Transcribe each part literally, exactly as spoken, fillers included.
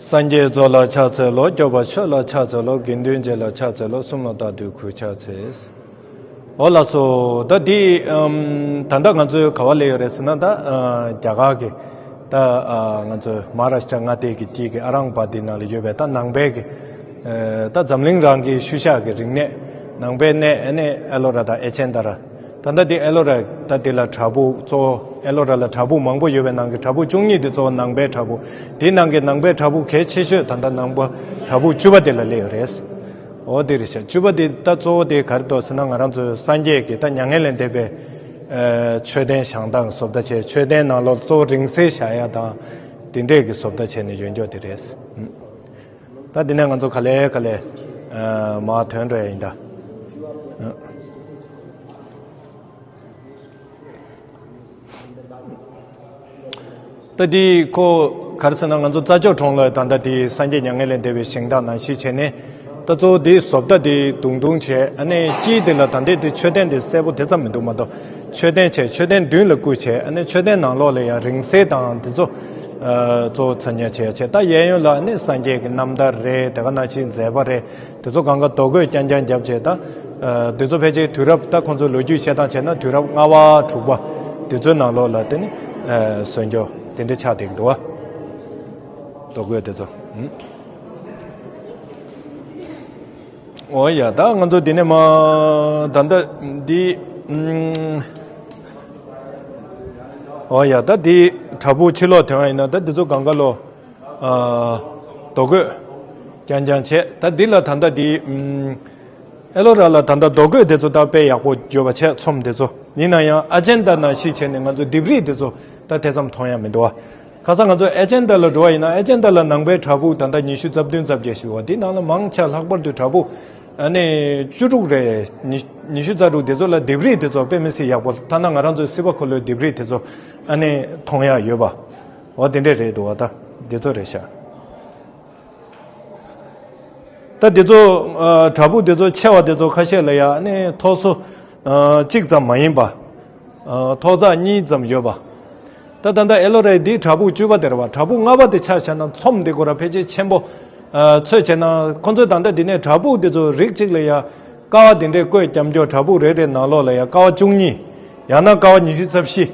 སངས་རྒྱས་རྫོགས་ལ་ཕྱག་འཚལ་ལོ། སྐྱོབ་པ་ཆོས་ལ་ཕྱག་འཚལ་ལོ། དགེ་འདུན་བརྒྱད་ལ་ཕྱག་འཚལ་ལོ། གསུམ་ལ་བདག་འདུས་གུས་ཕྱག་འཚལ། འོ་ལགས་སོ། ད་འདི་ཨམ་ད་ལྟ་ང་ཚོའི་ག་བ་སླེབས་ཡོད་རེད་ཟེར་ན། ད་ཨ་རྒྱ་གར་གྱི་ད་ཨ་ང་ཚོའི་མ་ཧཱ་རཱ་ཤི་ཏྲ་མངའ་སྡེ་གི་དཀྱིལ་གྱི་ཨ་རང་བ་ཏི་ནང་ལ་ཡོད་པའི་ད་ནང་པའི་གི་ཨ་ད་འཛམ་གླིང་རང་གི་ཤུལ་བཞག་གི་རིག་གནས། ནང་པའི་གནས་ཨ་ནི་ཨེ་ལོ་ར་དང་ཨེ་ཅན་ད་ར། ད་ལྟ་འདི་ཨེ་ལོ་ར། ད་འདི་ལ་བྲག་ཕུག་གཙོ་བོ་ཨེ་ལོ་ར་ལ་བྲག་ཕུག་མང་པོ་ཡོད་པའི་ནང་གི་བྲག་ཕུག་བཅུ་གཉིས་དེ་གཙོ་བོ་ནང་པའི་བྲག་ཕུག་དེའི་ནང་གི་ནང་པའི་བྲག་ཕུག་གལ་ཆེ་ཤོས་ད་ལྟ་ནང་པ་བྲག་ཕུག་བཅུ་པ་དེ་ལ་སླེབས་ཡོད་རེད། འོ་དེ་རེད་ཤག་བཅུ་པ་དེ་ད་གཙོ་བོ་དེ་ག་རེ་འདུག་ཟེར་ན། ང་རང་ཚོའི་སངས་རྒྱས་ཀྱི་ད་མྱ་ངན་ལས་འདས་པའི་ཨ་མཆོད་རྟེན་བཞེངས་སྟངས་བཟོ་ལྟ་བྱས། མཆོད་རྟེན་ནང་ལོགས་གཙོ་བོ་རིང་བསྲེལ་བཞག་ཡ་དང་དེ་འདྲས་ཀྱི་བཟོ་ལྟ་བྱས་ནས་ཡོད་འགྱོག་དེ་རེད། ད་འདི་ནས་ང་ཚོ་ག་ལེ་ག་ལེ་ཨ་མར་ཐོན་འགྲོ་ཡ་ཡིན་ད། ཨ། ད་འདི་ཁོ་ག་རེ་ཟེར་ན། ང་ཚོ་རྩྭ་མཆོག་གྲོང་ལ་ད་ལྟ་འདི་སངས་རྒྱས་མྱ་ངན་ལས་འདས་པའི་བཞེངས་སྟངས་ནང་བཞིན་བྱས་ནས། ད་གཙོ་བོ་འདི་བཟོ་ལྟ་འདི་དུང་དུང་བྱས། ཨ་ནི་དཀྱིལ་འདི་ལ་ད་ལྟའི་འདི་མཆོད་རྟེན་འདི་གསལ་པོ་དེ་ཙམ་མི་འདུག་མ་གཏོགས། མཆོད་རྟེན་བྱས། མཆོད་རྟེན་མདུན་ལ་བཀུར་བྱས། ཨ་ནི་མཆོད་རྟེན་ནང་ལོགས་ལ་ཡང་རིང་བསྲེལ་དང་འདི་ཚོ་ཨ་གཙོ་བོ་མཚན་ཉར་བྱས་བྱས། ད་གཡས་གཡོན་ལ་ཨ་ནི་སངས་རྒྱས་ཀྱི་རྣམ་ཐར་རེད། དེ་ག་ནང་བཞིན་མཛད་པ་རེད། དེ་ཚོ་གང་ག་རྡོ་བརྐོས་རྐྱང་རྐྱང་བརྒྱབ་བྱས། ད་ཨ་དེ་ཚོ་ཕལ་ཆེར་དུས་རབས། ད་ཁོང་ཚོའི་ལོ་རྒྱུས་བཤད་སྟངས་བྱས་ན་དུས་རབས་ལྔ་པ་དྲུག་པ་དེ་ཚོའི་ནང་ལོགས་ལ་དེ་ནི་ཨ་བཟོས་འགྱོག་དེ་འདྲ་ཆགས་བསྡད་ཀྱི་འདུག་བ། རྡོ་བརྐོས་དེ་ཚོ། ཨུམ། འོ་ཡ། ད་ང་ཚོ་འདི་ནས་མར་ད་ལྟ་འདི་ཨུམ། འོ་ཡ། ད་འདི་བྲག་ཕུག་ཕྱི་ལོགས་ཐོན་པ་ཡིན་ན། ད་འདི་ཚོ་གང་ག་ལོ། ཨ་རྡོ་བརྐོས་རྐྱང་རྐྱང་བྱས། ད་འདི་ལ་ད་ལྟ་འདི་ཨམ་ཨེ་ལོ་ར་ལ་ད་ལྟ་རྡོ་བརྐོས་དེ་ཚོ་ད་དཔེ་ཡག་པོ་ཡོད་པ་བྱས། ཚོམས་དེ་ཚོ། ཡིན་ན་ཡང་ཨ་ཅན་ད་ནང་བཞིན་བྱས་ནས་ང་ཚོ་ལྡེབས་རིས་དེ་ཚོ་ད་དེ་ཙམ་མཐོང་ཡ་མི་འདུག་བ། ཁ་སང་ང་ཚོ་ཨ་ཅན་ད་ལ་འགྲོ་བ་ཡིན་ན། ཨ་ཅན་ད་ལ་ནང་པའི་བྲག་ཕུག་ད་ལྟ་ཉི་ཤུ་རྩ་བདུན་རྩ་བརྒྱད་ཞིག་འདུག་བ། དེ་ནང་ལ་མང་ཆེ་ལྷག་པར་དུ་བྲག་ཕུག་ཨ་ནི་བཅུ་དྲུག་རེད། ཉི་ཉི་ཤུ་རྩ་དྲུག་དེ་ཚོ་ལ་ལྡེབས་རིས་དེ་ཚོ་དཔེ་མི་སྲིད་ཡག་པོ། ཐ་ན་ང་རང་ཚོའི་སྲིད་པ་འཁོར་ལོའི་ལྡེབས་རིས་དེ་ཚོ་ཨ་ནི་མཐོང་ཡ་ཡོད་པ། འོ་དེ་འདྲས་རེད་འདུག་བ། ད་དེ་ཚོ་རེད་ཤག་ད་དེ་ཚོ་ཨ་བྲག་ཕུག་དེ་ཚོ་ཆེ་བ་དེ་ཚོ་ཁ་ཤས་ལ་ཡ་ཨ་ནི་ཐོག་སོ་ཨ་གཅིག་ཙམ་མ་ཡིན་པ། ཨ་ཐོག་བརྩེགས་གཉིས་ཙམ་ཡོད་པ། ད་ད་ལྟ་ཨེ་ལོ་རའི་འདི་བྲག་ཕུག་བཅུ་པ་དེ་རེད་བ། བྲག་ཕུག་ལྔ་པ་དེ་ཆ་བཞག་ན་ཚོམས་འདི་ཁོ་ར་ཕལ་ཆེར་ཆེན་པོ། ཨ་ཚོད་བྱས་ན་ཁོ་ཚོས་ད་ལྟ་འདི་ནས་བྲག་ཕུག་དེ་ཚོ་རིགས་གཅིག་ལ་ཡ་ཀ་བ་དེ་འདྲས་བརྐོས་རྐྱབ་འགྱོག་བྲག་ཕུག་རེ་རེའི་ནང་ལོགས་ལ་ཡ་ཀ་བ་བཅུ་གཉིས། ཡང་ན་ཀ་བ་ཉི་ཤུ་རྩ་བཞི།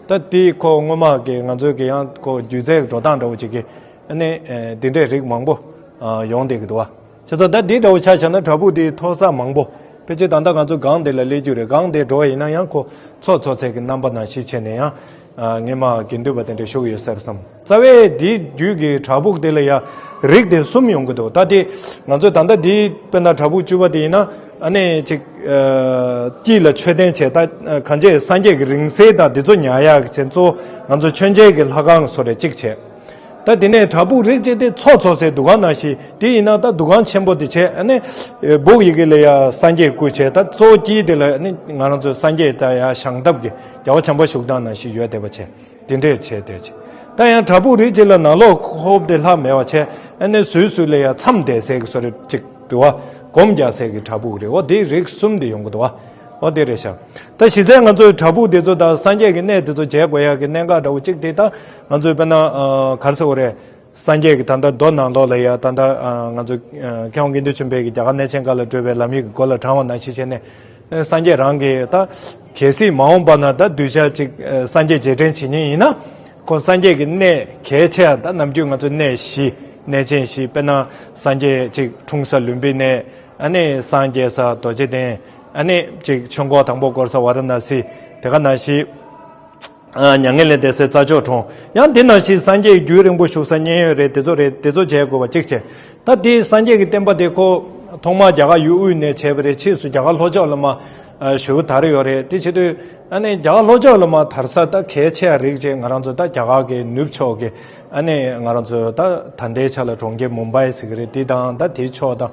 ད་དེ་ཁོ་སྔོན་མ་གི་ང་ཚོའི་གི་ཡང་ཁོ་སྒྱུ་རྩལ་འགྲོ་སྟངས་འདྲ་བོ་ཅིག་གི་ཨ་ནི་ཨ་འདི་འདྲས་རིགས་མང་པོ་ཨ་ཡོང་བསྡད་ཀྱི་འདུག་བ། བྱས་ཙང་ད་འདི་འདྲ་བོ་ཆ་བཞག་ན་བྲག་ཕུག་འདིའི་ཐོག་བརྩེགས་མང་པོ། ཕལ་ཆེར་ད་ལྟ་ང་ཚོ་སྒང་འདི་ལ་སླེབས་རྒྱུ་རེད། སྒང་འདི་འགྲོ་བ་ཡིན་ན་ཡང་ཁོ་མཚོ་མཚོ་ཚལ་གྱི་རྣམ་པ་ནང་བཞིན་བྱས་ནས་ཡང་ཨ་སྔོན་མ་དགེ་འདུན་པ་དེ་འདྲ་བཞུགས་ཡོད་ས་རེད་བསམ། རྩ་བའི་འདི་རྒྱུད་ཀྱི་བྲག་ཕུག་དེ་ལ་ཡང་རིགས་དེ་གསུམ་ཡོང་གི་འདུག་ད་དེ་ང་ཚོས་ད་ལྟ་འདི་དཔེར་ན་བྲག་ཕུག་བཅུ་པ་དེ་ཡིན་ན་ཨ་ནི་ཅིག་ཨ་དཀྱིལ་ལ་མཆོད་རྟེན་བྱས། ད་གང་བྱས་སངས་རྒྱས་ཀྱི་རིང་བསྲེལ་དང་འདི་ཚོ་ཉར་ཡག་གི་ཆེད་གཙོ་བོ་ང་ཚོ་མཆོད་མཇལ་གྱི་ལྷ་ཁང་བཟོ་རེ་གཅིག་བྱས། ད་དེ་ནས་བྲག་ཕུག་རིགས་གཅིག་དེ་མཚོ་མཚོ་ཚལ་འདུ་ཁང་ནང་བཞིན། དེ་ཡིན་ན་ད་འདུ་ཁང་ཆེན་པོ་དེ་བྱས། ཨ་ནི་སྦུག་ཡི་གེ་ལ་ཡ་སངས་རྒྱས་སྐུ་བྱས། ད་གཙོ་བོ་དཀྱིལ་དེ་ལ་ཨ་ནི་ང་རང་ཚོའི་སངས་རྒྱས་ད་ཡ་བཞེངས་ཐབས་ཀྱི་རྒྱལ་བ་བྱམས་པ་བཞུགས་སྟངས་ནང་བཞིན་ཡོད་བསྡད་པ་བྱས། དེ་འདྲས་བྱས་བསྡད་བྱས། ད་ཡང་བྲག་ཕུག་རིགས་གཅིག་ལ་ནང་ལོགས་ཧོབ་དེ་ལྷག་མེད་པ་བྱས། ཨ་ནི་ཟུར་ཟུར་ལ་ཡ་མཚམས་བསྡད་སའི་གི་བཟོ་རེ་གཅིག་འདུག་བ། སྒོམ་རྒྱག་སའི་གི་བྲག་ཕུག་རེད། འོ་དེ་རིགས་གསུམ་དེ་ཡོང་གི་འདུག་བ། འོ་དེ་རེད་ཤག་ད་གཞི་རྩའི་ང་ཚོའི་བྲག་ཕུག་དེ་ཚོ་དང་སངས་རྒྱས་ཀྱི་གནས་དེ་ཚོ་མཇལ་དགོས་ཡག་གི་གནད་འགག་འདྲ་བོ་གཅིག་དེ། ད་ང་ཚོའི་དཔེར་ན་ཨ་ག་རེ་ཟེར་དགོས་རེད། སངས་རྒྱས་ཀྱི་ད་ལྟ་མདོ་ནང་ལོགས་ལ་ཡ་ད་ལྟ་ཨ་ང་ཚོ་ཨ་མཁས་དབང་དགེ་འདུན་ཆོས་འཕེལ་གྱི་རྒྱ་གར་གནས་ཆེན་ཁག་ལ་བགྲོད་པའི་ལམ་ཡིག་གི་མགོ་ལ་དྲངས་པ་ནང་བཞིན་བྱས་ནས། ཨ་སངས་རྒྱས་རང་གིས་ད་གལ་སྲིད་མ་འོངས་པ་ན་ད་གདུལ་བྱ་ཅིག་ཨ་སངས་རྒྱས་རྗེས་དྲན་བྱེད་མཁན་ཡིན་ན། ཁོ་སངས་རྒྱས་ཀྱི་གནས་གལ་ཆེ་ཡ། ད་ནམ་རྒྱུན་ང་ཚོ་གནས་བཞི། གནས་ཆེན་བཞི། དཔེར་ན་སངས་རྒྱས་ཅིག་འཁྲུངས་ས་ལུམ་བི་ནི། ཨ་ནི་སངས་རྒྱས་ས་རྡོ་རྗེ་གདན། ཨ་ནི་ཅིག་ཆོས་འཁོར་དང་པོ་བསྐོར་ས་ཝཱ་ར་ཎ་སི། དེ་ག་ནང་བཞིན་ཨ་མྱ་ངན་ལས་འདས་སའི་རྩྭ་མཆོག་གྲོང་། ཡང་དེ་ནང་བཞིན་སངས་རྒྱས་རྒྱུན་རིང་པོ་བཞུགས་ས་མཉན་ཡོད་རེད། དེ་ཚོ་རེད། དེ་ཚོ་མཇལ་དགོས་པ་གཅིག་བྱས། ད་དེ་སངས་རྒྱས་ཀྱི་བསྟན་པ་དེ་ཁོ་ཐོག་མར་རྒྱ་གར་ཡུལ་དབུས་ནས་བྱས་པ་རེད། ཕྱིས་སུ་རྒྱ་གར་ལྷོ་ཕྱོགས་ལ་མར་ཨ་ཞུ་དར་ཡོད་རེད། དེ་བྱེད་དུས་ཨ་ནི་རྒྱ་གར་ལྷོ་ཕྱོགས་ལ་མར་དར་ས་ད་གལ་ཆེ་བ་རིགས་ཅིག་ང་རང་ཚོ་ད་རྒྱ་གར་གྱི་ནུབ་ཕྱོགས་ཀྱི་ཨ་ནི་ང་རང་ཚོ་ད་ད་ལྟའི་ཆ་ལ་གྲོང་ཁྱེར་མུམ་བྷའི་ཟེར་གི་རེད། དེ་དང་ད་དེའི་ཕྱོགས་དང་།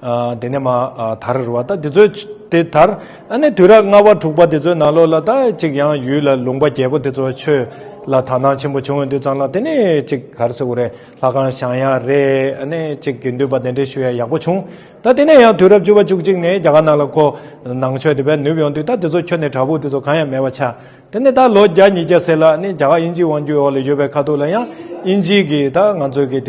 ཨ་དེ་ནས་མར་ཨ་དར་རེད་བ། ད་དེ་ཚོའི་དེ་དར། ཨ་ནི་དུས་རབས་ལྔ་པ་དྲུག་པ་དེ་ཚོའི་ནང་ལོགས་ལ་ད་ཅིག་ཡང་ཡུལ་ལ་ལུང་པ་རྒྱས་པོ་དེ་ཚོ་ཆོས་ལ་དག་སྣང་ཆེན་པོ་བྱུང་ཡོང་དུས་ཙམ་ལ། དེ་ནས་ཅིག་ག་རེ་ཟེར་དགོས་རེད། ལྷ་ཁང་བཞེངས་ཡ་རེད། ཨ་ནི་ཅིག་དགེ་འདུན་པ་གདན་འདྲེན་ཞུ་ཡ་ཡག་པོ་བྱུང་། ད་དེ་ནས་ཡང་དུས་རབས་བཅུ་པ་བཅུ་གཅིག་ནས་རྒྱ་གར་ནང་ལ་ཁོ་ནང་ཆོས་དེ་བས་ནུབ་ཡོང་དུས། ད་དེ་ཚོ་ཁྱོན་ནས་བྲག་ཕུག་དེ་ཚོ་གང་ཡང་མེད་པ་ཆགས། དེ་ནས་ད་ལོ་བརྒྱ་ཉིས་བརྒྱ་ཟེར་ལ་ནི་རྒྱ་གར་དབྱིན་ཇིའི་དབང་སྒྱུར་འོག་ལ་ཡོད་པའི་ཁ་ཐུག་ལ་ཡང་དབྱིན་ཇི་གིས་ད་ང་ཚོའི་གི་